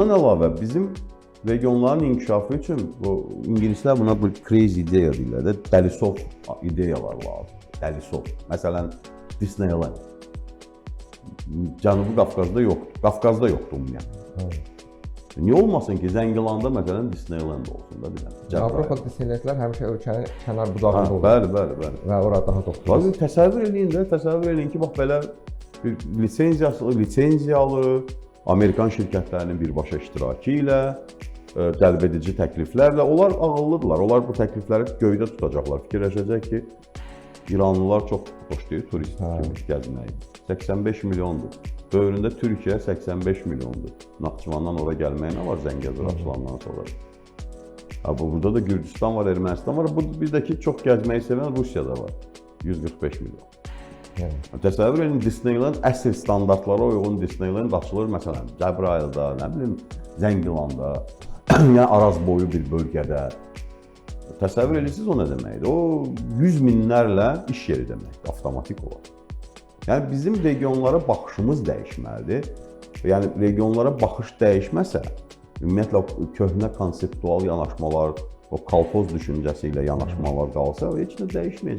Bundan əlavə bizim regionların inkişafı üçün bu ingilislər buna bu crazy idea deyirlər də, dəlisov ideyalar lazımdır. Dəlisov. Məsələn, Disneyland. Cənubi Qafqazda yoxdur. Qafqazda yoxdur ümumiyyətlə. Niyə olmasın ki, Zəngilanda məsələn Disneyland olsun da bir dənə. Avropa Disneylandlər həmişə ölkənin kənar Hə, bucağında olur bəli, bəli, bəli. və ora daha çox Bax, təsəvvür eləyin də, təsəvvür eləyin ki, bax belə bir lisenziyası, lisenziyalı Amerikan şirkətlərinin birbaşa iştirakı ilə cəlbedici təkliflərlə onlar ağıllıdırlar. Onlar bu təklifləri göydə tutacaqlar. Fikirləşəcək ki, İranlılar çox xoşlayır turist kimi gəzməyi. 85 milyondur. Böyründə Türkiyə 85 milyondur. Naxçıvandan ora gəlməyə nə var Zəngəzur açılandan sonra? Ha, bu burada da Gürcüstan var, Ermənistan var. Bu bir də ki, çox gəzməyi sevən Rusiyada var. 145 milyon. Yəni. Təsəvvür edin Disneyland əsr standartlara uyğun Disneyland açılır məsələn Cəbrayılda, nə bilim Zəngilanda, yəni Araz boyu bir bölgədə. Təsəvvür edirsiniz o nə deməkdir? O 100 minlərlə iş yeri deməkdir avtomatik olaraq. Yəni bizim regionlara baxışımız dəyişməlidir. Yəni regionlara baxış dəyişməsə, ümumiyyətlə o köhnə konseptual yanaşmalar, o kolxoz düşüncəsi ilə yanaşmalar qalsa, heç nə dəyişməyəcək.